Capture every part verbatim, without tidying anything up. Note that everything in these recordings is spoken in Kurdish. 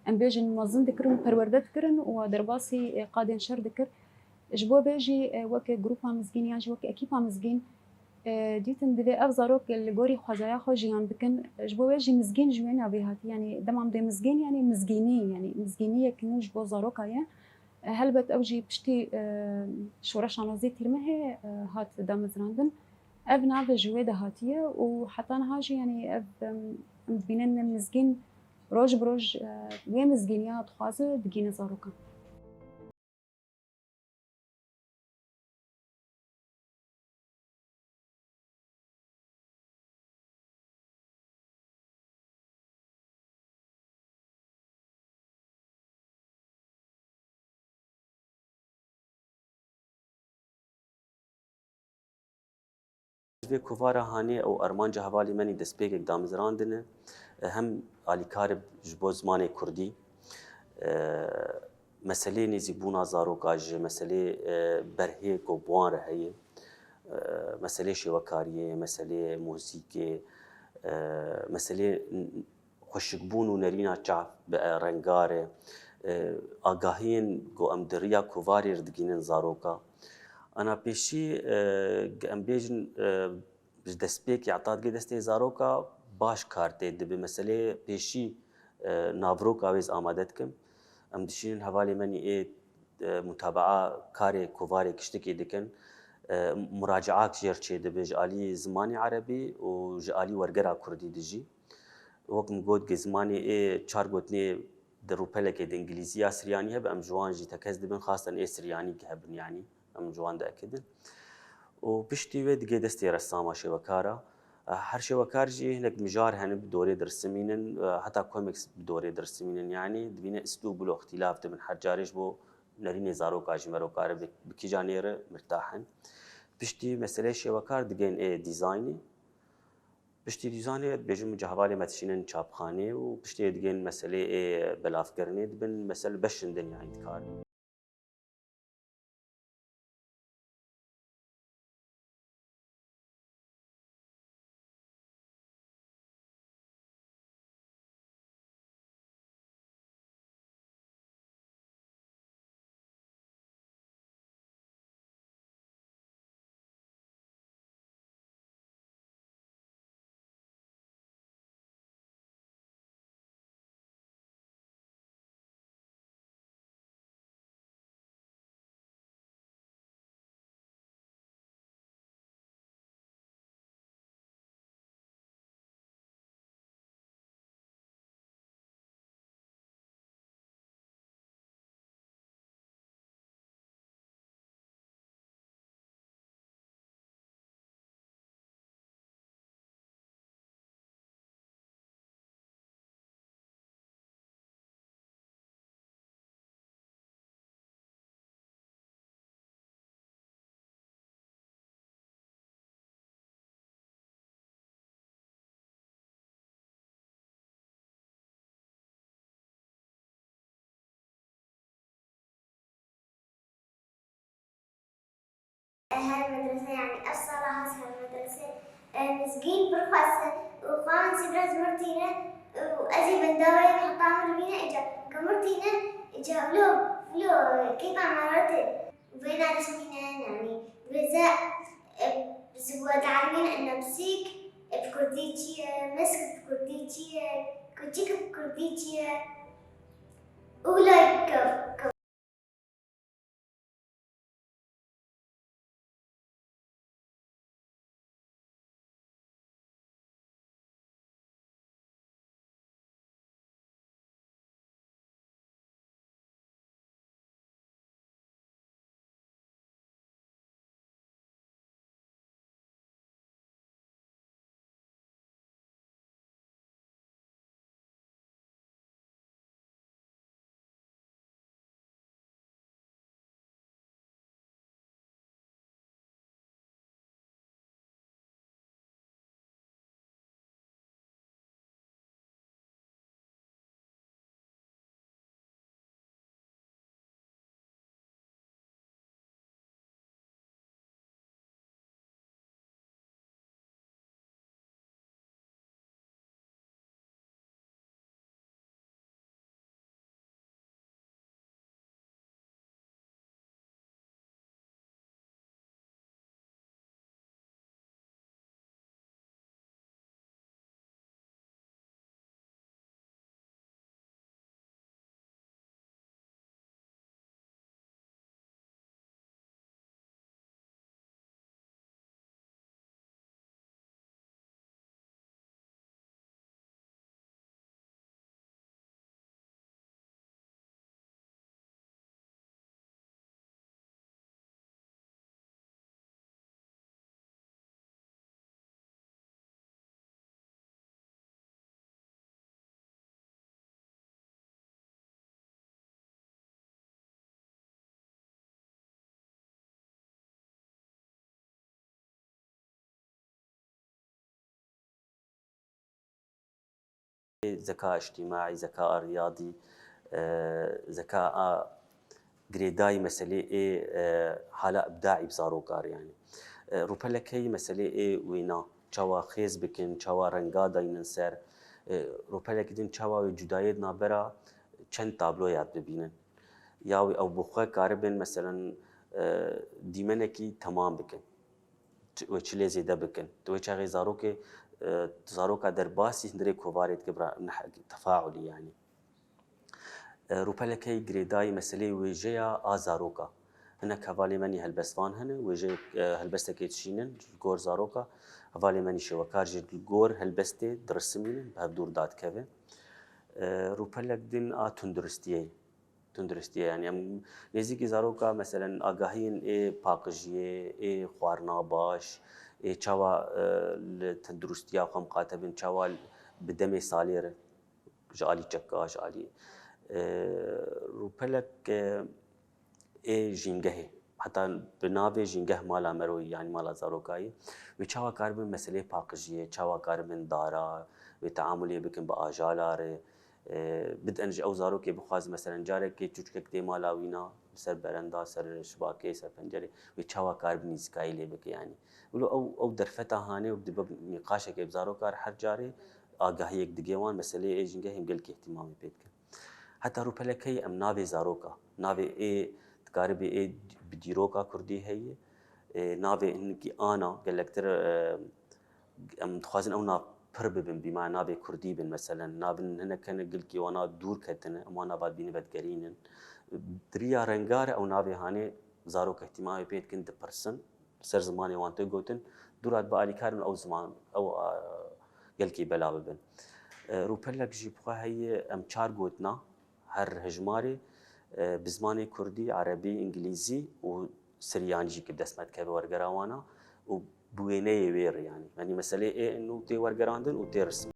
em bêjin mezin dikirin û perwerde dikirin û derbasî, e, qadên şer dikir. Ji bo vê jî, e, weke grûpa mizgîn yan jî weke ekîpa mizgîn, e, dîtin divê ev zarok li gorî xwezaya xwe jiyan bikin. Ji bo wê jî mizgîn ji wê navê hatî. Yanî dema em dê mizgîn, yanî mizgînî, yanî mizgîniyek nû ji bo zaroka ye. E, helbet ew jî piştî, e, şoreşa nozdeh Tîrmehê, e, hat damezrandin. Ev nav ji wê de hatiye û heta niha jî, yanî ev, em, em dibînin mizgîn roj bi roj, e, wê mizgîniya dixwaze digîne zarokan. Ji vê kovara hanê û armanca hevalê me nî destpêkek damezrandin e. Hem alîkar e ji bo zimanê kurdî, e, meselê nêzîkbûna zaroka ji meselê, e, berhê ku bi wan re heye, e, meselê şêwekariyê, meselê muzîkê, e, meselê xweşikbûn û nerîna çav bi, e, rengar e, e, agahiyên ku em di riya kovarê re digihînin zaroka. Ana pêşî, e, em bêjin, e, ji destpêkê heta digê destê zaroka baş kar tê dibe. Meselê pêşî, e, navroka wê ez amade dikim. Em dişînin hevalê me nî ê, e, mutabaa karê kovarê kiştikê dikin. E, muracaak jê re çêdibe ji alî zimanê erebî û ji alî wergera kurdî de jî. Wek min got, gi zimanê ê çar gotinê di rûpelekê di îngilîzî ya siryanî hebe, em ji wan jî tekez dibin, xasten ê siryanî hebin, yanî em ji wan diekidin. Û piştî wê digê destê ressama şêwekara. Her şêwekar jî hinek mijar hene bi dorê dirisimînin, heta komîks bi dorê dirisimînin, yanî dibîne îslûb û îxtîlaf dibin. Her carê ji bo nerînê zaroka jî merokare bi, bi kîja nêre mirtah in. Piştî meseleyê şêwekar digên ê dîzaynê. Piştî dîzanê, dibêjin min ji hevalê me dişînin çapxanê û piştê digên meselê ê belavkirinê dibin, mesel beşin din, yanî dikarin. Her medrese, yanî ev sala hat her medrese, e, mizgîn pir xwest e û xwe min sî biraz mirtîne û ez ê bendawê heta min bîne, îca ku mirtîne, îca vilo, vilo keyfa me re tê. Vêna dişmîne, yanî, divêze, e, ji bo dielmîn ene pisîk, e, bi kurdî çi ye, misk bi kurdî çi ye, kuçik bi kurdî çi ye û like. zeka îctîmaî, zeka riyadî, e, zeka a girêdayî meselê ê, e, hala îbdaî bi zaroka re, yanî. E, rûpelek heyî meselê ê wêna, çawa xêz bikin, çawa renga daynin ser, e, rûpelek din çawa wê cudayê di navbera çend tablo yad bibînin. Ya wê ew bi xwe karibin, meselen, e, dîmenekî temam bikin. Ç-, wê çilê zêde bikin. Di wê çaxê zarokê, e, zaroka derbasî hundirê kovarê dike bira, neh-, tefaulî, yanî. E, rûpelek heyî girêdayî meseleyê wêjeya a zaroka. Hinek hevalê me nî helbestvan hene, wêjeyê, e, helbestekê dişînin, li gor zaroka. Hevalê me nî şêwekar jî li gor helbestê dirisimînin, bi hevdûr dadikeve. E, rûpelek din a tunduristiyê. Tunduristiyê, yanî em nêzîkî zaroka, meselen, agahiyên ê paqijiyê, ê xwarina baş, ê çawa, e, li tunduristiya xwe miqate bin, çawa bi demê salê re ji alî çeka, ji alî, e, rûpelek, e, ê jîngehê, heta bi navê jîngeh mala Meroyî, yanî mala zarokayî, wê çawa karibin meseleyê paqijiyê, çawa karibin dara, wê teamulê bikin bi ajala re, e, bidin ji ew zarokê bixwazin, meselen, carekê çûçkek tê mala wîna, li ser berenda, ser şibakê, ser pencerê, wê çawa karibin nîzikayî lê bike, yanî. Wilo ew, ew derfeta hanê û dibe nîqaşekê bi zaroka re her carê agahiyek digê wan, meseleyê ê jîngehê em gelkî îhtîmamê pê dikin. Heta rûpelek heye em navê zaroka, navê ê dikaribê ê bi dîroka kurdî heye, ê navê hinekî ana gelektir, e, em dixwazin ew nav pir bibin, bîma navê kurdî bin, meselen, navin hinek hene gilkî wana dûr ketine, em wan nava dibînin vedigerînin. Di riya renga re ew navê hanê zarok îhtîmamê pê dikin, dipirsin. Li ser zimanê wan tê gotin, dûra dibe alîkar in ew ziman, ew, a, gelkî bela bibin. E, rûpelek jî bi xwe heye, em çar gotina her hejmarê, e, bi zimanê kurdî, erebî, îngilîzî û siryanî jî ki bi dest me dikeve wergera wana û bi wêneyê wê re, yanî. Yanî meselê ê nû tê wergerandin û tê risim.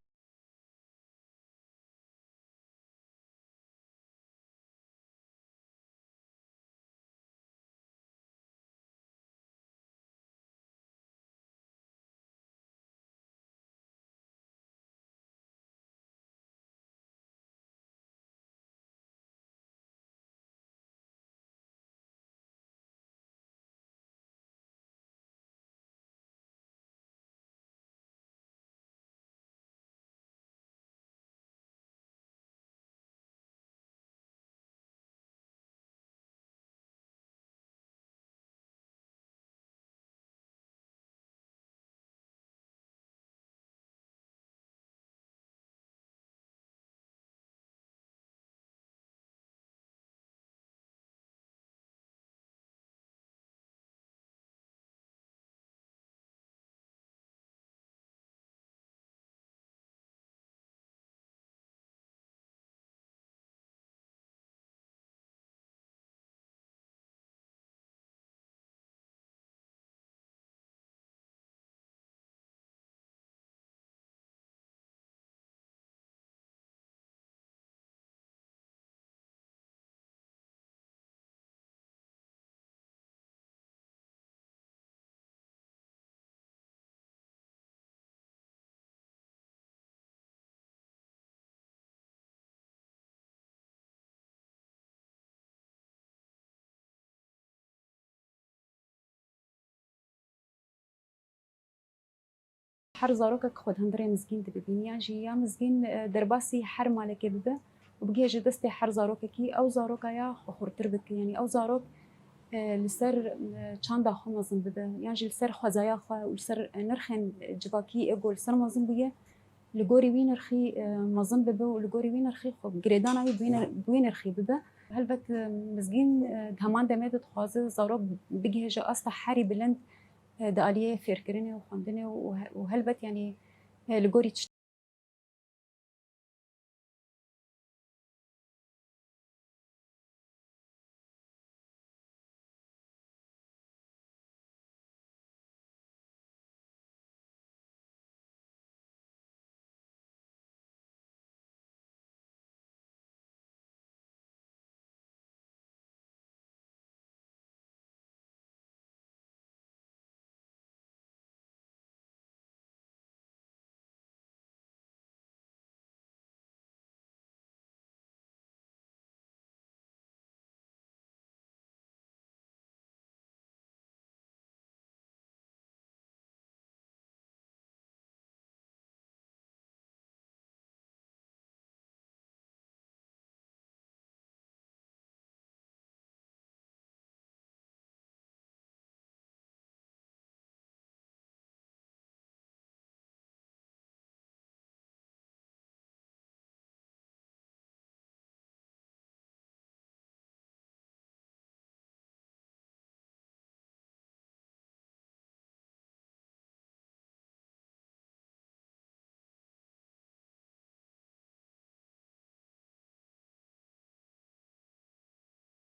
Her zarokek xwe di hundirê mizgîn dibînî, yan jî ya mizgîn, e, derbasî her malekê bibe û bigihêje destê her zarokekî, ew zaroka ya xwe xurtir bike. Yanî ew zarok, e, li ser, e, çanda xwe mezin bibe, yan jî li ser xwezaya xwe û li ser, e, nirxên, e, civakî ê ku li ser mezin bûye, li gorî wî nirxî, e, mezin bibe û li gorî wî nirxî xwe girêdana wî bi wî nir-, bi wî nirxî bibe. Helbet, e, mizgîn, e, di heman demê de dixwaze zarok bigihêje asta herî bilind, e, di aliyê fêrkirinê û xwendinê û he-, û helbet, yanî, e, li gorî